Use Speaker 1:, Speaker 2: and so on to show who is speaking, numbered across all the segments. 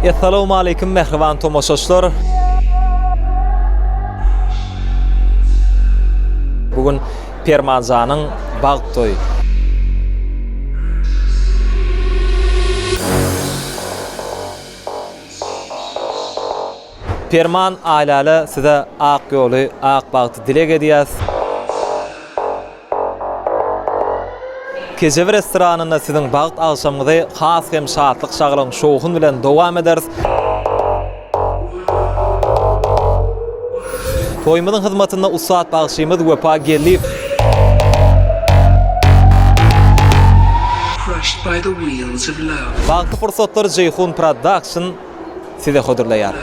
Speaker 1: Essalawmaleýkim mähriban tomaşaçylar. Bu gün Permanjanyň bagt toýy. Perman Aýläle size ak ýoly, ak bagty dileg edýäs. Kejebe restoranynda siziň bagt agşamyňyzy has hem şatlyk-şagalaň, şowhun bilen dowam ederis. Toýumyzyň hyzmatynda ussat bagşymyz Wepa Geldiýew. Bagtly pursatlary Jeýhun Production size hödürleýär.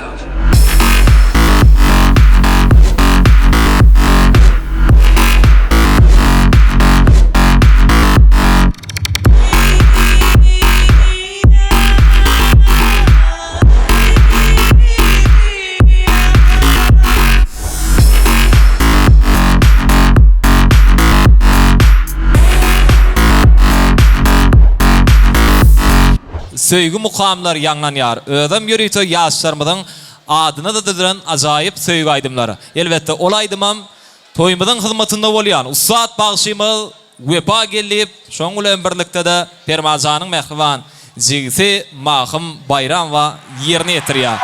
Speaker 1: Söýgi mukamlary ýaňlanýar. Özem ýörite ýaşlarymyzyň adyna-da düzülen ajaýyp söýgi aýdymlary. Elbetde, ol aýdymam toýumyzyň hyzmatynda bolýan ussat bagşymyz Wepa Geldiýew, şonuň bilen birlikde-de Permanjanyň mähriban jigisi Mahym Baýramowa ýerine ýetirýär.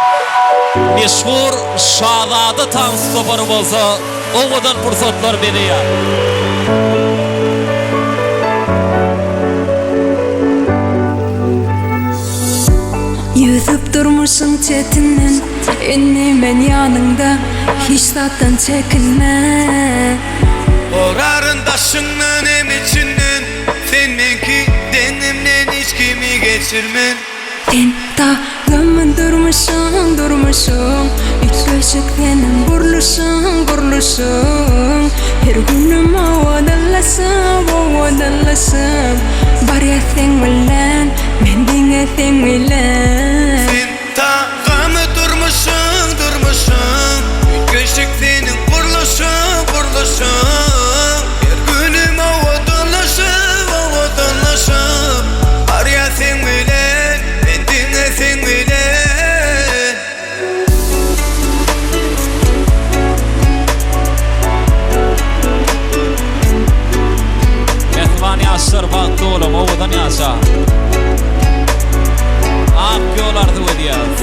Speaker 1: Meşhur Şazada tans topary bolsa owadan pursatlary bezeýär.
Speaker 2: Ýüzüp durmuşyň çetinden, Indi men ýanyňda, hiç zatdan çekinme.
Speaker 3: Goraryn daşyňdan hem içinden, Sen meňki, deňimden hiç kimi geçirmen.
Speaker 2: Sen tagamyn durmuşyň, durmuşyň, Üýtgeşik seniň gurluşyň, gurluşyň. Her günüm owadanlaşyp, owadanlaşyp, Barýas seň bilen, men diňe seň bilen.
Speaker 3: Sen Tagamy durmuşyň, durmuşyň, Üýtgeşik seniň gurluşyň, gurluşyň. Her günüm owadanlaşyp, owadanlaşyp, Barýan seň bilen, men diňe seň bilen.
Speaker 1: Mähriban ýaşlar bagtly boluň owadan ýaşaň. Ak ýol arzuw edýäris.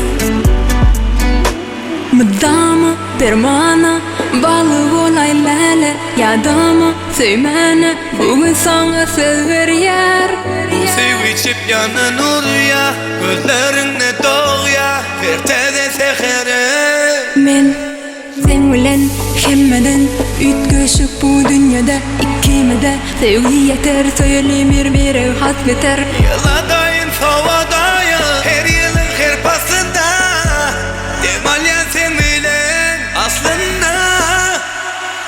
Speaker 2: Mydama permana bagly bolaý läle Ýadama söýmäne bu gün saňa söz berýär.
Speaker 3: Bu söýgi çep ýandan urýa, gözleriňde dogýa her täze sähere.
Speaker 2: Men Seň bilen hemmeden üýtgeşik bu dünýede ikimize söýgi ýeter söýelim bir biregi has beter.
Speaker 3: Ýyladaýyn sowadaýyn her ýylyň her paslynda dem alýan seň bilen aslynda.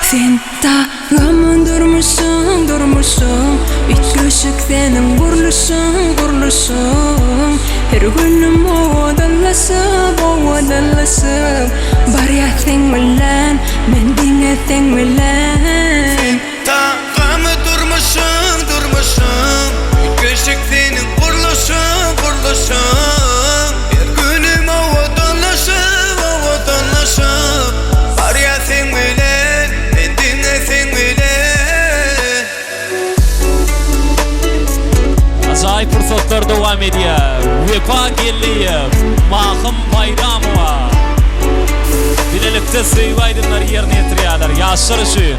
Speaker 2: Sen Tagamy durmuşyň, durmuşyň, Üýtgeşik seniň gurluşyň, gurluşyň. Her günüm owadanlaşyp, owadanlaşyp, Barýas seň bilen, men diňe seň bilen.
Speaker 3: Sen tagamy durmuşyň, durmuşyň, Üýtgeşik seniň gurluşyň, gurluşyň. Her günüm owadanlaşyp, owadanlaşyp, Barýas seň bilen, men diňe seň bilen.
Speaker 1: Ajaýyp pursatlar dowam edýär. Wepa Geldiýew, Mahym Baýramowa bilelikde söýgi aýdymlary ýerine ýetirýärler ýaşlar üçin.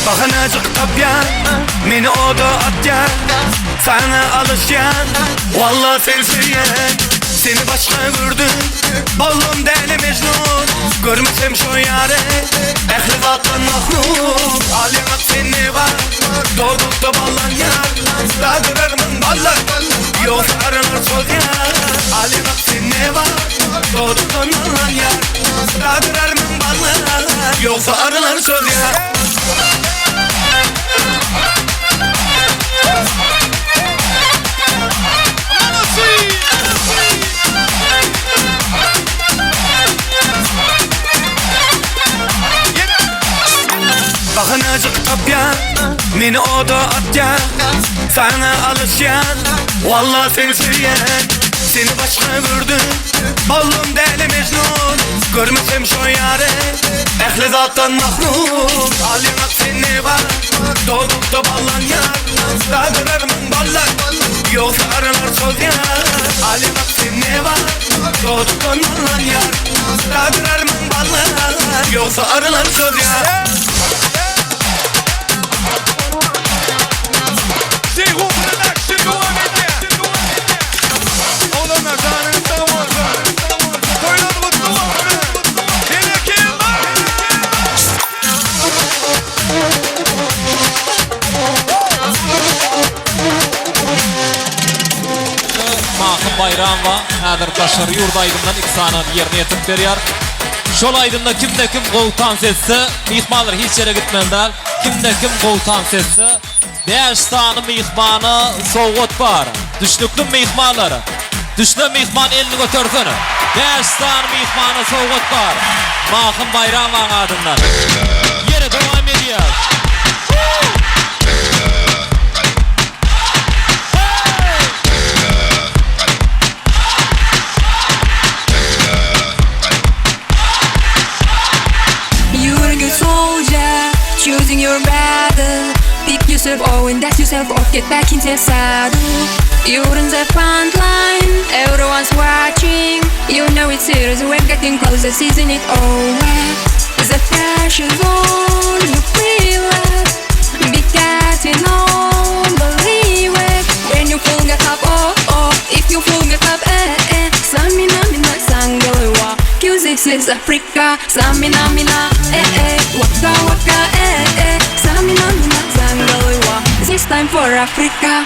Speaker 3: Bahanajyk tapýan, meni oda atýan Saňa alyşýan, walla seni söýýän Seni başga gördüm, boldum däli Mejnun Görmesem şo ýary, ähli zatdan mahrum Al ýaňak sende bar, dodakda ballanýar Dadyrarmyň ballar, ýogsa aralar çozýar Al ýaňak sende bar, dodakdan ballanýar Dadyrarmyň ballar, ýogsa aralar çozýar. Meni oda atýan Saňa alyşýan Walla seni söýýän Seni başga gördüm Boldum däli Mejnun Görmesem şo ýary Ähli zatdan mahrum Al ýaňak sen ne bar Dodakda ballanýar Dadyrarmyň ballar Ýogsa aralar çozýar Al ýaňak sen ne bar Dodakdan ballanýar Dadyrarmyň ballar Ýogsa aralar çozýar.
Speaker 4: Jeýhun Production dowam edýär. Oglanlar janyňyz sag bolsun. Toýlar gutly bolsun. Berekella!
Speaker 1: Mahym Baýramowa häzir daşary ýurt aýdymdan iki sany ýerine ýetirip berýär. Şol aýdymda kimde kim gowy tans etse, myhmanlar hiç ýere gitmeli däl. Kimde kim gowy tans etse, bäş sany myhmana sowgat bar. Düşnüklimi myhmanlar? Düşünen myhman elini götersin. Bäş sany myhmana sowgat bar. Mahym Baýramowaň adyndan. Ýere dowam edýäs.
Speaker 2: You're a good soldier, choosing your battle. Pick yourself up and dust yourself off, get back in the saddle. You're on the front line, everyone's watching. You know it's serious, we're getting closer, season it over. The pressure's on, you feel it. Be getting on, believe it. When you full get up, oh oh. If you full get up, eh eh. Samina mina sangalewa. This is Africa. Samina mina, eh eh. Waka waka, eh eh. Samina mina sangalewa. This time for Africa.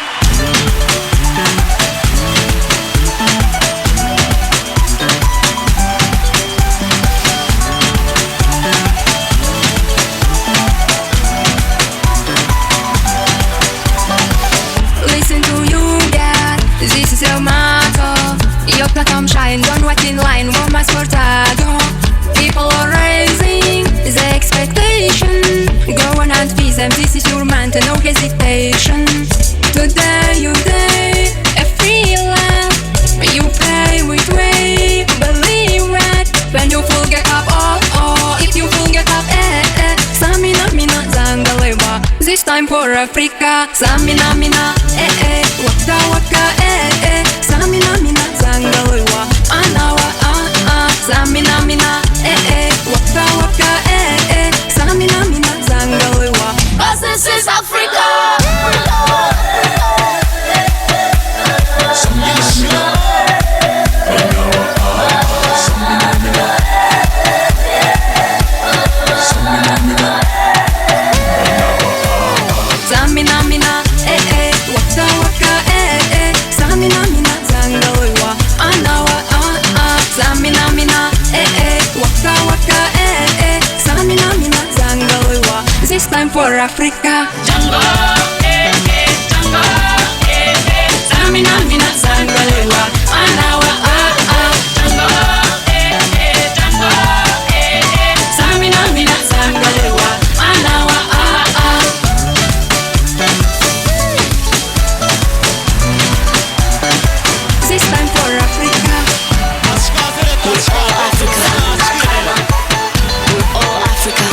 Speaker 2: Listen to you, God. This is your motto. Your platform shine, don't wait in line. Womas cortado. People are raising the expectation. Go on and feed them. This is your man, no hesitation. Today you day, a free life. You pay with way, believe it. When you full get up, oh oh. If you full get up, eh eh. Samina mina zangalewa. This time for Africa. Samina mina, eh eh. Waka waka, eh eh. Samina mina zangalewa. Anawa ah ah. Samina mina, eh eh. Waka waka, eh eh. Samina mina zangalewa.
Speaker 5: Cause this is Africa.
Speaker 2: Samina mina, eh eh, waka waka, eh eh. Samina mina, zangalewa, anawa ah ah. Samina mina, eh eh, waka waka, eh eh. Samina mina, zangalewa. This time for Africa.
Speaker 5: Jungle, eh, eh, jungle, eh, eh.
Speaker 2: Samina mina, zangalewa, anawa ah ah.
Speaker 5: Jungle, eh, eh, jungle, eh, eh.
Speaker 2: Samina mina, zangalewa, anawa ah ah. This time for Africa.
Speaker 5: All Africa.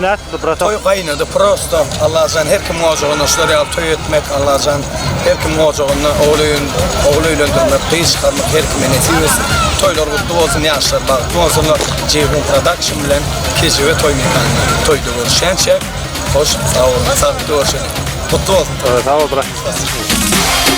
Speaker 6: nätdi bratok?
Speaker 7: Toý gaýnady prosto Allajan her kimiň ojagynda şular ýaly toý etmek Allajan her kimiň ojagynda ogul öýün ogul öýlendirmek gyz çykarmak her kime nesip etsin toýlar gutly bolsun ýaşlar bagtly bolsunlar Jeýhun production bilen Kejebe toý mekanynda toýda görüşýänçäk hoş sag boluň sagykda görşeliň gutly bolsun toý.
Speaker 6: Sag bol brat.